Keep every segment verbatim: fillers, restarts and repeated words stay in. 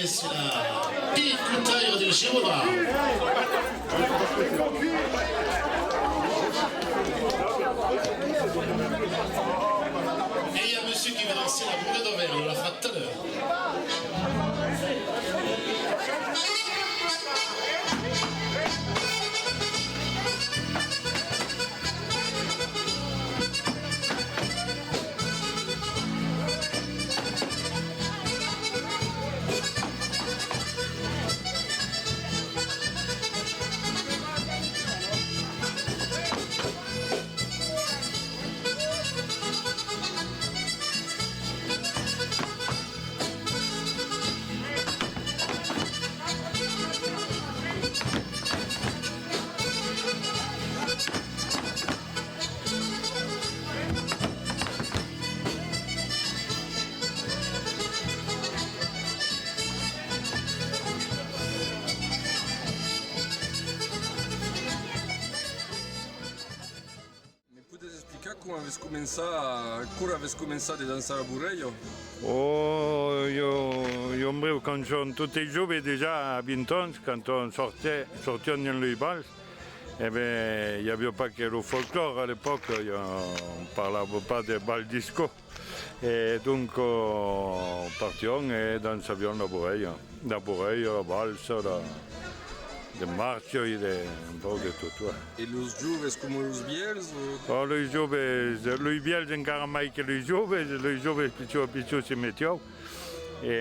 Es la picotaire de Jehovah. E i a monsieur qui va danser la bourrée d'Auvergne, on la fera tout à l'heure. Me podes explicar com avètz començat, quora avètz començat de dançar la borrèia? Oh, jo, jo, en brèu, quand son totes joves, dejà a vint ans, quand on sortè-, sortiam dins los bals, e ben, i aviá pas que lo folclòre a l'epòca, i a-, on parlava pas de bal disco. E donc, eh, partiam e dançaviam la borrèia. La borrèia, la valsa, la, de marcha e de, un pauc de tot, ouais. E los joves coma los vièlhs, o? Oh, los joves, los vièlhs encara mai que los joves, los joves pichon a pichon se metián. E,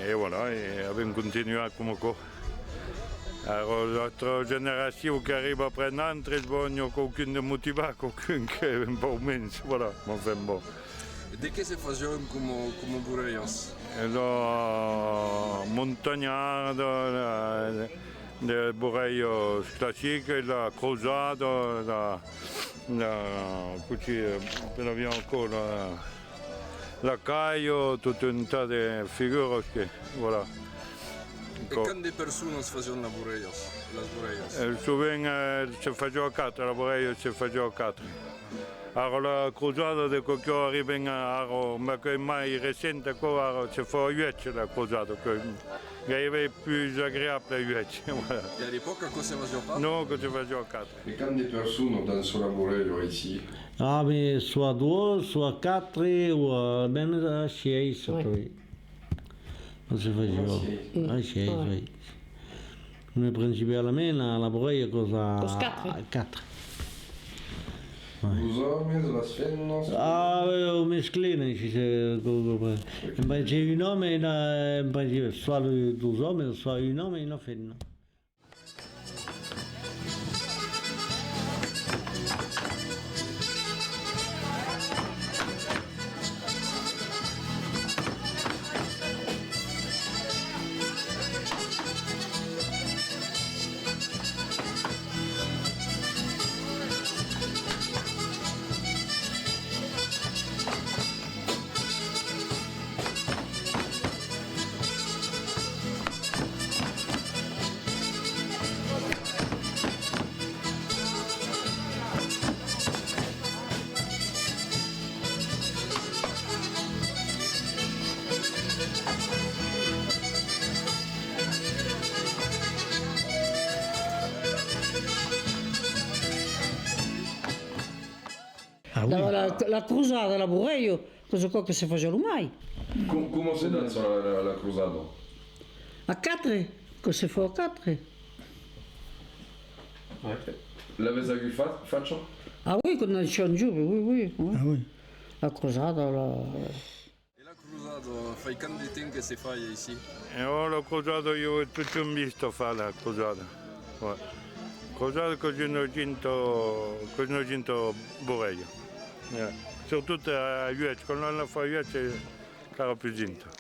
e voilà, e avèm continuat coma aquò. Ara, l'autra generacion qu'arriba après nantres, bon, i a quauqu'un de motivat, quauqu'un que un pauc mens, voilà, enfin, bon. De qué se fasián coma, coma borrèias? E la montanharda, la, de borrèias classicas, la crosada, la, la, cossí, eh, l'aviam aquò, la, la calha, tot un tas de figuras que, voilà. E quant de personas fasián las borrèias, las borrèias? Eh, sovent, eh, se fasiá a quatre, la borrèia se fasiá a quatre. Ara la crosada de quauqu'un arribèm a, ara, mas qu'es mai recent aquò, ara se fa a uèch la crosada, qu'es gaireben pus agreable a uèch, voilà. E a l'epòca aquò se fasiá pas? Non, que se fasiá a quatre. E quant de personas dançan la borrèia aicí? Ah, mais soit deux, soit quatre, ou, euh, même à six, oui. Quand se fasiá. À six. À six, oui. Mais principalament, la, la borrèia, qu'es a quatre. Quatre. Ouais. Los òmes, las femnas? Ah, euh, o mesclin, si se, en principe, un òme e una, en principe, soit los dos òmes, soit un òme e una femna. Ah, oui. La, la, la crosada, la borrèia, qu'es aquò que se fasiá lo mai. Com, coma se dança la, la, la crosada? A quatre, que se fa a quatre. L'avètz agut fa-, facha? Ah oui, quand èra jove, oui, oui, oui. Ah oui. La crosada, la... E la crosada, fai quant de temps que se fai aicí? E ò, la crosada, jo ai totjorn vist far la crosada. Ouais. Crosada qu'es una genta, qu'es una genta borrèia. Ouais. Surtot a uèch, quand la, la fa a uèch, es encara pus genta.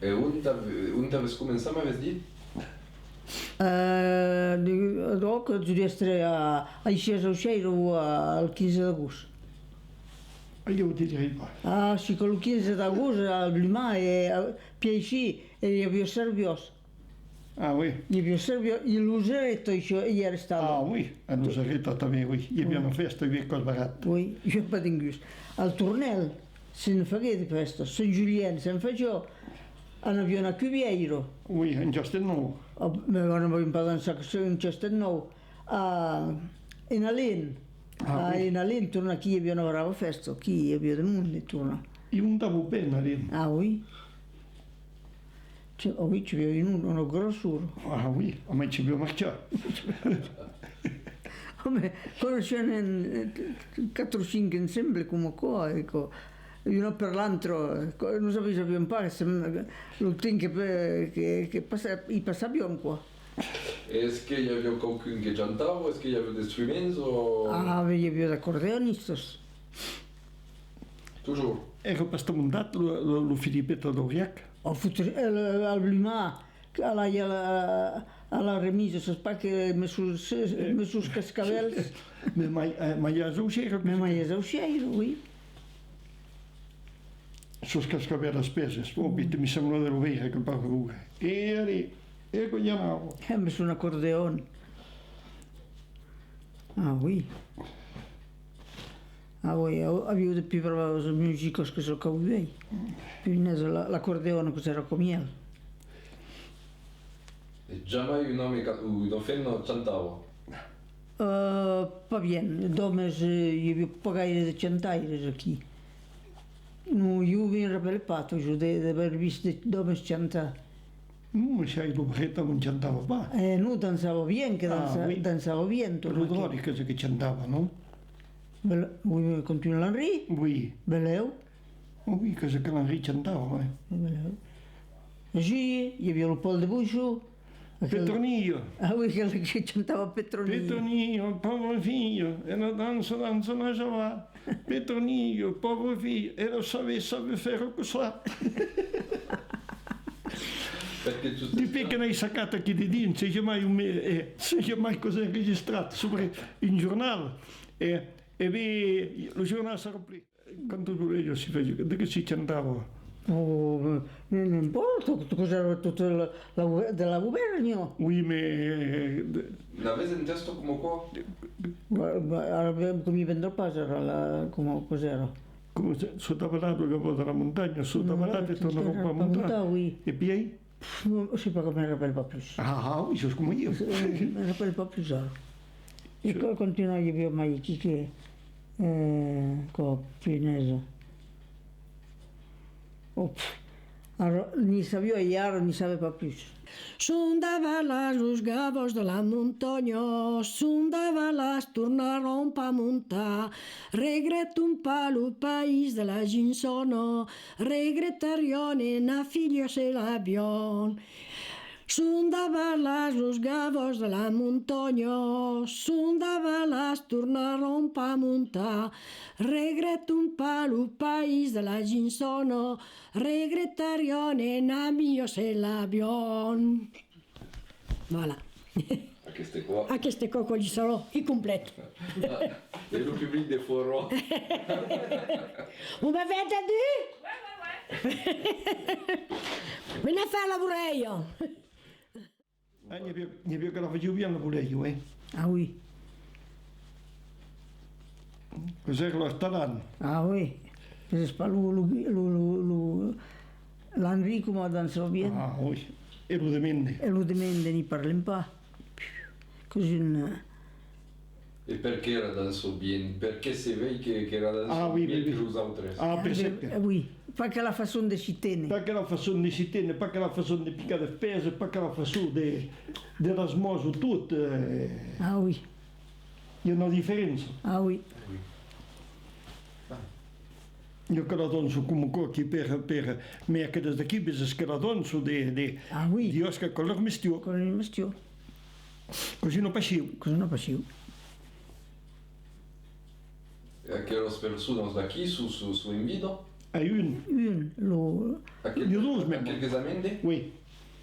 E ont ave-, ont avètz començat, m'avètz dit? Eh, de, donc, deu èstre a, aicí a Aucièira o a, al quinze d'agost. Ah, ieu o dirai pas. Ah, si que lo quinze d'agost, al Blumar, e, eh, pièi aicí, e i aviá Serviós. Ah, oui. I aviá Serviós, e los Areta, aicí, i èra estada. Ah, oui, a los Areta tanben, oui. I aviá una fèsta, i aviá quauquarren. Oui, i aviá pas dengús. Al Tornèl. Se'n faguèt de fèstas. Sant Julien se'n fasiá. Anaviam a Cuvièira. Oui, en Chastèc-Nòu. Ah, mès anaviam pas dançar que en Chastèc-Nòu. A, en Alent. Ah, oui. En Alent, torna aquí, i aviá una brava fèsta. Aquí i aviá de monde, torna. E on dava ben, Alent? Ah, oui. Che, oh oui, ci aviá un, una grossura. Ah oui, a mai ci aviá marchar. Òme, conoissiam en, eh, quatre o cinc ensemble, coma aquò, e co-, una per l'antra, co-, nos avisaviam pas, se, lo temps que, que, que passa-, i passaviam, quoi. Es que i aviá quauqu'un que chantava, es que i aviá d'instruments, o? Ah, ben, i aviá d'acordeonistas. Toujours. Èra pas tan mondat, lo, lo, lo Filipeta d'Auriac? Oh, fotre, el, al Blumar, que a la, a la, a la remisa, sas pas que me sus, me sus cascavèls. Me mai, eh, mai as Aucièira. Me mai as Aucièira, oui. Sos cascavèls peses, oh, vite, mi sembla de lo veire que parla. E allez, e que i anava. Eh, me son acordeon. Ah oui. Ah oui, au-, aviá de pus bravas musicas que çò qu'auei. Punèsa, la, l'acordeon que s'èra comial. E jamai un òme ca-, o una femna chantava? Euh, pas bien. D'òmes, euh, i aviá pas gaire de chantaires aquí. Non, ieu me'n rapèle pas, totjorn, de, d'aver vist de, d'òmes chantar. Non, me sai lo Breta non chantava pas. Eh, non, dançava bien, que dança-, dançava bien, tot aquò. Lo dròlle que, que chantava, non? Bel-, oui, me contunha l'Henri? Oui. Belèu. Oui, que, que l'Henri chantava, eh. Belèu. Julie, i aviá lo Paul de Bouchou. Aquel Petronillo. Ah oui, aquel que chantava Petronillo. Petronillo, pauvre fillo, ela dança, dança, la java. Petronillo, pauvre fillo, ela sabe, sabe faire que ça. Perque tu... Despí que n'ai sacat aquí dedins, se jamai un me-, eh, se jamai qu'as enregistrat sobre un jornal, eh, e ben, lo jornal s'arreplen. Quantas bolejas si fasiá? De qué si chantava? Oh, n-, n'importa, tot, tot, tot, tot la, la, de la govèrnia. Oui, mais, eh, de... N'avètz en tèsta coma quò? Ara, com i vendrà pas, ara, la, coma, cos'èra? Coma se, sota valat, lo gavòt de la montanha, sota valat e tornarà pas montar. Oui. E pièi? Pff, non, sai pas, que me rapèle pas plus. Ah, ah, oui, sos coma ieu. Me rapèle pas plus, ara. E que continuar, i aviá mai aquí que, eh, quò, punèsa. Oh, pff, ara, ni sabiá e ara ni sabe pas plus. Son davalas los gavòts de la montanha, son davalas, tornaràn pas montar. Regreton pas lo país de la gensòna, regretarián ena filha se l'avián. Son davalas los gavòts de la montanha, son davalas, tornaràn pas montar. Regreton pas lo país de la gensòna, regretarián ena filha se l'avián. Voilà. Aqueste còp. Aqueste còp, quò li serà, i complet. Ah, e lo public de fòra? Vous m'avez entendu? Me n'ai fait la borrèia. Ah, n'i aviá, n'i aviá que la fasián bien, la borrèia, eh? Ah oui. Qu'es èra l'Artalan. Ah oui. Qu'es pas lo, lo, lo, lo, lo, l'Henri coma dançava bien. Ah oui. E lo de Mende. E lo de Mende, n'i parlem pas. Qu'es un... E perqué era dançava bien? Perqué se vei que, qu'era dançava bien que los autres? Ah, perque... Eh oui, pas que la façon de s'i téner. Pas que la façon de s'i téner, pas que la façon de picar de pès, pas que la façon de, de las mans o tot, eh. Ah oui. I a una diferéncia. Ah oui. Jo que la danço coma aquò aquí per, per, mès aqueles d'aquí, veses que la danço de, de... Ah oui. Dios que aquò lor mestior. Aquò lor mestior. Qu'es una passion. Qu'es una passion. E aquelas personas d'aquí son, son, son en vida? A un. Un, lo... Aquel, Los dos, aquel mèma. Que s'amende? Oui.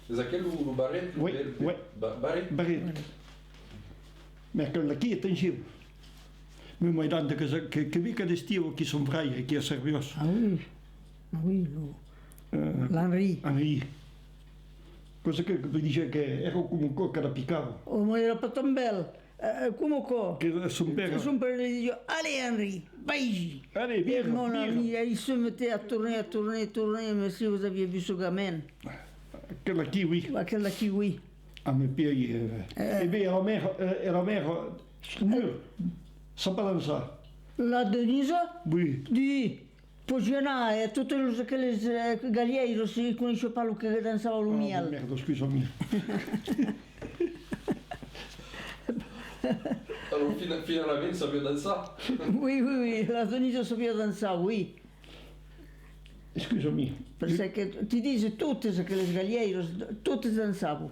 Es aquel lo, lo barret, lo Oui, bèl oui. Ba-, barret? Barret. Mès aquel d'aquí, atencion. Mèma mai grand que, que, que ve cada estiu aquí son fraire, aquí a Cerviós. Ah oui. Ah oui, lo, Eh, l'Henri. Henri. Cosa que, que disiá que èra coma aquò que la picava. Ò, mas èra pas tan bèl. Eh, coma aquò. Que son père. Que son père li disiá: « Allez, Henri, vai-i. » Allez, vira, E mon vira. Ami, il se mettait à tourner, à tourner, à tourner, mais si vous aviez vu ce gamin. Aquel d'aquí, oui. Aquel d'aquí, oui. Ah, mais puis, euh, Eh. eh bien, èra mèra, eh, èra mèra, eh, mur. Sap pas dançar. La Denise? Oui. Di, Pòs i anar, e totes los, aqueles, eh, galhèiros, i coneisson pas lo que dançava lo mièl. Ah, mèrda, excusa-me. Alors, fina-, finalament, sabiá dançar? Oui, oui, oui, la Denise sabiá dançar, oui. Excusa-me. Perque ti disi, totes aqueles galhèiros, totes dançavan.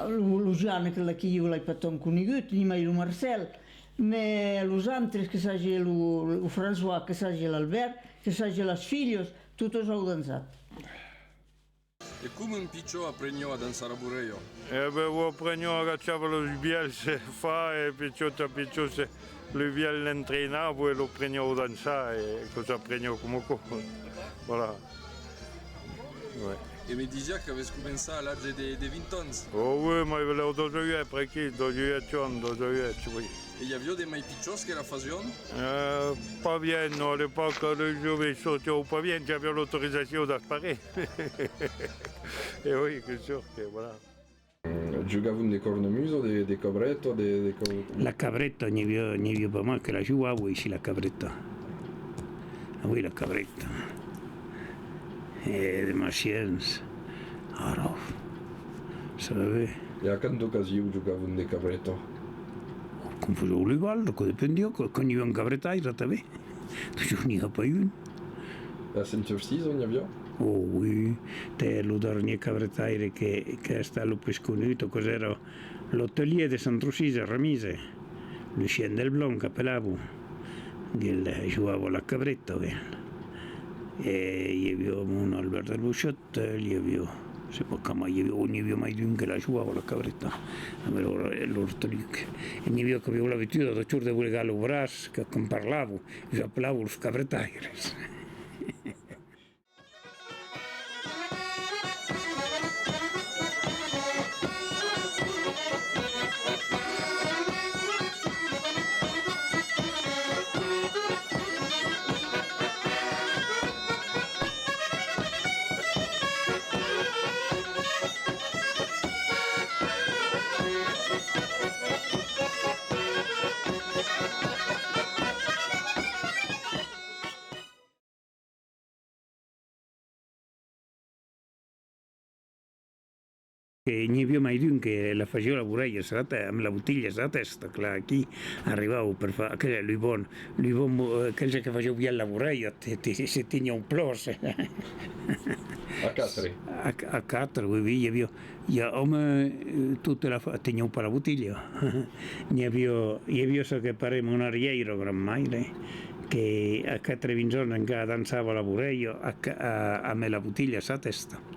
Lo, lo Jan, aquel d'aquí, ieu l'ai pas tant conegut, ni mai lo Marcèl. Mès los antres, que sage lo, lo François, que sage l'Albèrt, que sage las filhas, totes an dançat. E coma un pichon apreniá a dançar la borrèia? E ben, o apreniá, agachava los vièlhs, e fa, e pichon a pichon, se, los vièlhs l'entrainava, e lo preniá a dançar, e que s'apreniá coma aquò. Voilà. Ouais. E me disiá qu'avètz començat a l'atge de, de vint ans. Oh oui, mai lèu dètz-a-uèch, per aquí, dètz-a-uèch ans, dètz-a-uèch, oui. E i aviá de mai pichons que la fasián? Euh, pas bien, non, a l'epòca, los joves sortián pas bien, i aviá l'autorizacion dels parents. E oui, que sûr que, voilà. Jogavan de cornamusa, de, de cabreta, de, de co-... La cabreta, n'i aviá, n'i aviá pas mai que la jogava aicí, la cabreta. Oui, la cabreta. E de macians. Ara, sabe ben. E a quanta ocasion jogavan de cabreta? Quand fasián lo bal, aquò dependiá, quand, quand n'i aviá un cabretaire tanben. Totjorn n'i a pas un. A Sent Urcís, n'i aviá? Oh oui, tè, lo darnièr cabretaire que, qu'es estat lo pus conut, aquò's èra l'otelièr de Sent Urcís, Remise, Lucien Delblanc qu'apelavan. Qu'el jogava la cabreta, ben. E i aviá mon Albèrt del Bochòt, i aviá, sai pas qu'a mai, i aviá, o n'i aviá mai d'un que la jogava, la cabreta, amb lor, lor truc. E n'i aviá qu'avián l'abituda totjorn de bolegar lo braç, que, quand parlavan, Los apelavan los cabretaires. Que n'i aviá mai d'un que la fasiá la borrèia, saps, amb la botilha a la tèsta, clar, aquí arribava per far, aquel, lo bon, lo bon, eh, aquel que fasiá bien la borrèia, te, te, se tenián plòs. A quatre. A, a quatre, oui, oui, i aviá, i a, òme, eh, tota la fa-, tenián pas la botilha. N'i aviá, i aviá çò que parèm una arrièira, grand-maire, que a quatre-vints ans encara dançava la borrèia a, a, amb la botilha a la tèsta.